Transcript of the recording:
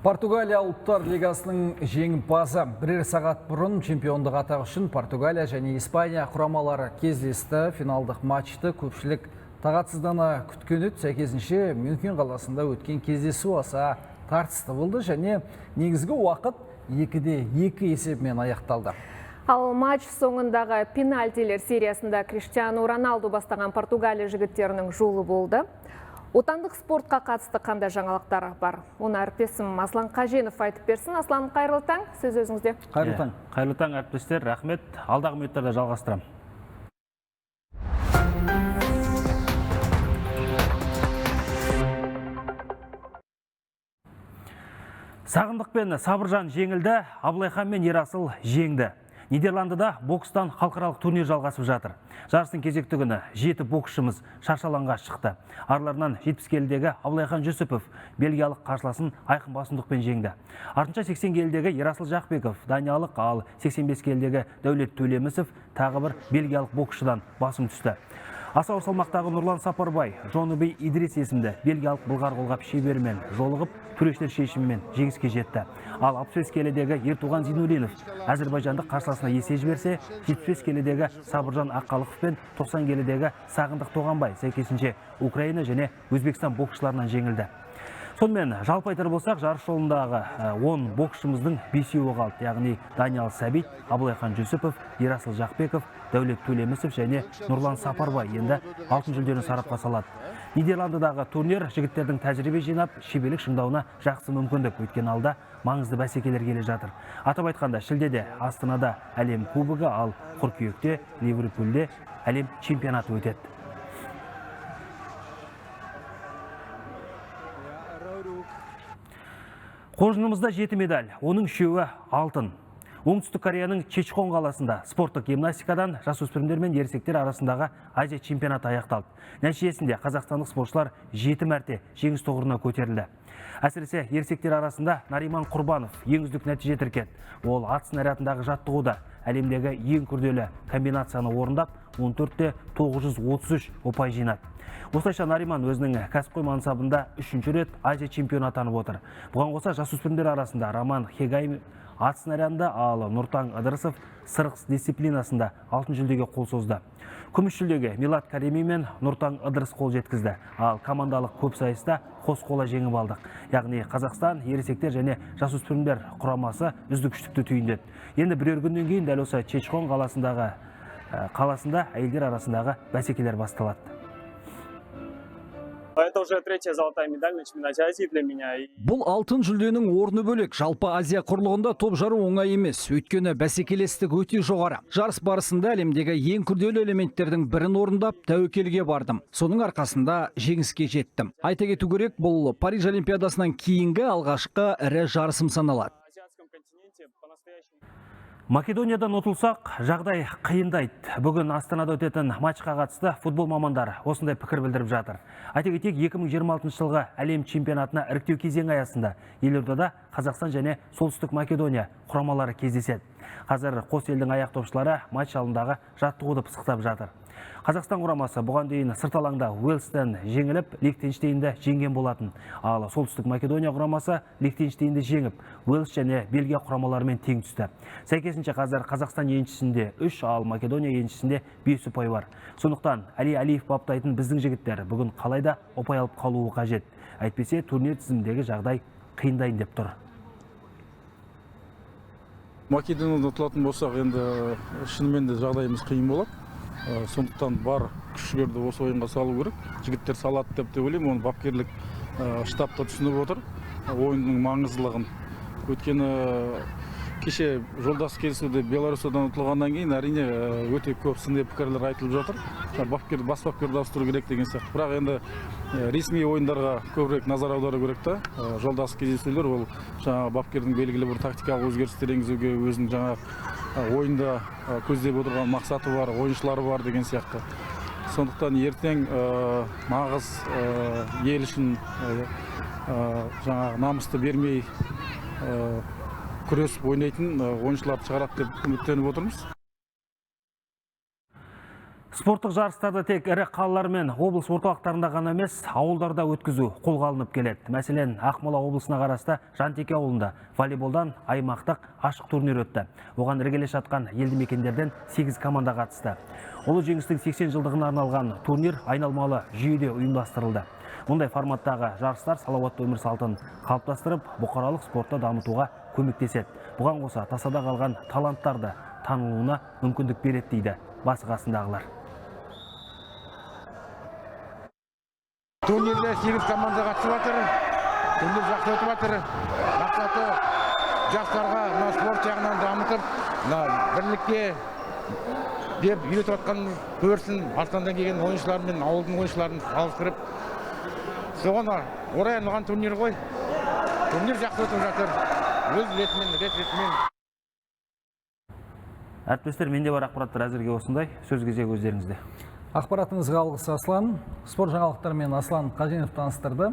Португалия Ұлттар Лигасының жеңімпазы. Бірер сағат бұрын чемпиондық атағы үшін Португалия және Испания құрамалары кездесті. Финалдық матчты көпшілік тағатсыздана күткен еді. Сәйкесінше Мюнхен қаласында өткен кездесу аса тартысты болды және негізгі уақыт 2-2 есебімен аяқталды. Ал матч соңындағы пенальтилер сериясында Криштиану Роналду бастаған Португалия жігіттерінің жолы болды. Отандық спортқа қатысты қандай жаңалықтар бар? Оны әріптесім Аслан Қаженов айтып берсін. Аслан, қайырлы таң, сөз өзіңізде. Қайырлы таң. Қайырлы таң, әріптестер, рахмет. Алдағы минуттарда жалғастырамын. Сағындық пен Сабыржан жеңілді, Абылайхан мен Ерасыл жеңді. Нидерландыда бокстан халықаралық турнир жалғасып жатыр. Жарыстың кезекті күні 7 боксшымыз шаршы алаңға шықты. Араларынан 70 келідегі Абылайхан Жүсіпов бельгиялық қарсыласын айқын басымдықпен жеңді. Артынша 80 келідегі Ерасыл Жақбеков даниялық, ал 85 келідегі Дәулет Төлемісов тағы бір бельгиялық боксшыдан басым түсті. Аса ауыр салмақтағы Нұрлан Сапарбай Жонубей Идрис есімді бельгиялық былғары қолғап шеберімен жолығып, төрешілер шешімімен жеңіске жетті. Ал 65 келідегі Ертуған Зинуллинов әзірбайжандық қарсыласына есе жіберсе, 75 келідегі Сабыржан Аққалықов пен 90 келідегі Сағындық Тоғанбай сәйкесінше Украина және Өзбекстан боксшыларынан жеңілді. Сонымен, жалпы айтар болсақ, жарыс жолындағы 10 боксшымыздың 5-еуі қалды. Яғни Даниал Сәбит, Абылайхан Жүсіпов, Ерасыл Жақбеков, Дәулет Төлемісов және Нұрлан Сапарбай енді алтын жүлдені сарапқа салады. Нидерландыдағы турнир жігіттердің тәжірибе жинап, шеберлік шыңдауына жақсы мүмкіндік. Өйткені алда маңызды бәсекелер келе жатыр. Атап айтқанда, шілдеде Астанада әлем кубогы, ал қыркүйекте Ливерпульде әлем чемпионаты өтеді. Қоржынымызда 7 медаль, оның 3-еуі алтын. Оңтүстік Кореяның Чечхон қаласында спорттық гимнастикадан жасөспірімдер мен ересектер арасындағы Азия чемпионаты аяқталды. Нәтижесінде қазақстандық спортшылар 7 мәрте жеңіс тұғырына көтерілді. Әсіресе ересектер арасында Нариман Құрбанов ең үздік нәтиже тіркеді. Ол ат снарядындағы жаттығуда әлемдегі ең күрделі комбинацияны орындап, 14,933 ұпай жинады. Осылайша Нариман өзінің кәсіпқой мансабында 3-ші рет Азия чемпионы атанып отыр. Бұған қоса жасөспірімдер арасында Роман Хегай ат снарядында, ал Нұртаң Ыдырысов сырық дисциплинасында алтын жүлдеге қол созды. Күміс жүлдеге Милад Карими мен Нұртаң Ыдырыс қол жеткізді. Ал командалық көп сайыста қос қола жеңіп алдық. Яғни Қазақстан ересектер және жасөспірімдер құрамасы үздік үштікті түйіндеді. Енді бірер күннен кейін дәл осы Чечхон қаласында әйелдер арасындағы бәсекелер басталады. Это уже третья золотая медаль на чемпионате Азии для меня. Бұл алтын жүлденің орны бөлек. Жалпы Азия құрлығында топ жару оңай емес. Өйткені бәсекелестік өте жоғары. Жарыс барысында әлемдегі ең күрделі элементтердің бірін орындап, тәуекелге бардым. Соның арқасында жеңіске жеттім. Айта кету керек, бұл Париж Олимпиадасынан кейінгі алғашқы ірі жарысым саналады. Македониядан ұтылсақ, жағдай қиындайды. Бүгін Астанада өтетін матчқа қатысты футбол мамандары осындай пікір білдіріп жатыр. Айта кетейік, 2026 жылғы әлем чемпионатына іріктеу кезеңі аясында елордада Қазақстан және Солтүстік Македония құрамалары кездеседі. Қазір қос елдің аяқ топшылары матч алдындағы жаттығуды пысықтап жатыр. Қазақстан құрамасы бұған дейін сырт алаңда Уэльстен жеңіліп, Лихтенштейнді жеңген болатын. Ал Солтүстік Македония құрамасы Лихтенштейнді жеңіп, Уэльс және Бельгия құрамаларымен тең түсті. Сәйкесінше қазір Қазақстан еншісінде 3, ал Македония еншісінде 5 ұпай бар. Сондықтан Әли Әлиев баптайтын біздің жігіттер бүгін қалайда ұпай алып қалуы қажет. Әйтпесе турнир тізіміндегі жағдай қиындайын деп тұр. Македониядан ұтылатын болсақ, енді шынымен де жағдайымыз қиын болады. Сондықтан бар күш жігерді осы ойынға салу керек. Жігіттер салады деп те ойлаймын, оны бапкерлік штаб та түсініп отыр ойынның маңыздылығын. Өйткені кеше жолдас келісуде Беларусиядан ұтылғаннан кейін әрине өте көп сыни пікірлер айтылып жатыр. Бас бапкерді ауыстыру керек деген сияқты. Бірақ енді ресми ойындарға көбірек назар аудару керек та. Жолдас кездесулер ол жаңағы бапкердің белгілі бір тактикалық өзгерістер енгізуге, өзінің жаңағы ойында көздеп отырған мақсаты бар, ойыншылары бар деген сияқты. Сондықтан ертең нағыз ел үшін жаңағы намысты бермей күресіп ойнайтын ойыншыларды шығарады деп үміттеніп отырмыз. Спорттық жарыстарды тек ірі қалалар мен облыс орталықтарында ғана емес, ауылдарда өткізу қолға алынып келеді. Мәселен, Ақмола облысына қарасты Жантеке ауылында волейболдан аймақтық ашық турнир өтті. Оған іргелес жатқан елді мекендерден 8 команда қатысты. Ұлы Жеңістің 80 жылдығына арналған турнир айналмалы жүйеде ұйымдастырылды. Мұндай форматтағы жарыстар салауатты өмір салтын қалыптастырып, бұқаралық спортты дамытуға көмектеседі. Бұған қоса тасада қалған таланттарды танылуына мүмкіндік береді, дейді басы қасындағылар. Турнирде 8 команда қатысып жатыр. Турнир жақсы өтіп жатыр. Мақсаты жастарға мына спорт жағынан дамытып, мына бірлікке деп үйретіп жатқан көрсін, Астанадан келген ойыншылар мен ауылдың ойыншыларын салыстырып, соған орай арналған турнир ғой. Турнир жақсы өтіп жатыр. Өз ретімен, рет ретімен. Әріптестер, менде бар ақпараттар әзірге осындай. Сөз кезегі өздеріңізде. Ақпаратыңызға алғыс, Аслан. Спорт жаңалықтарымен Аслан Қаженов таныстырды.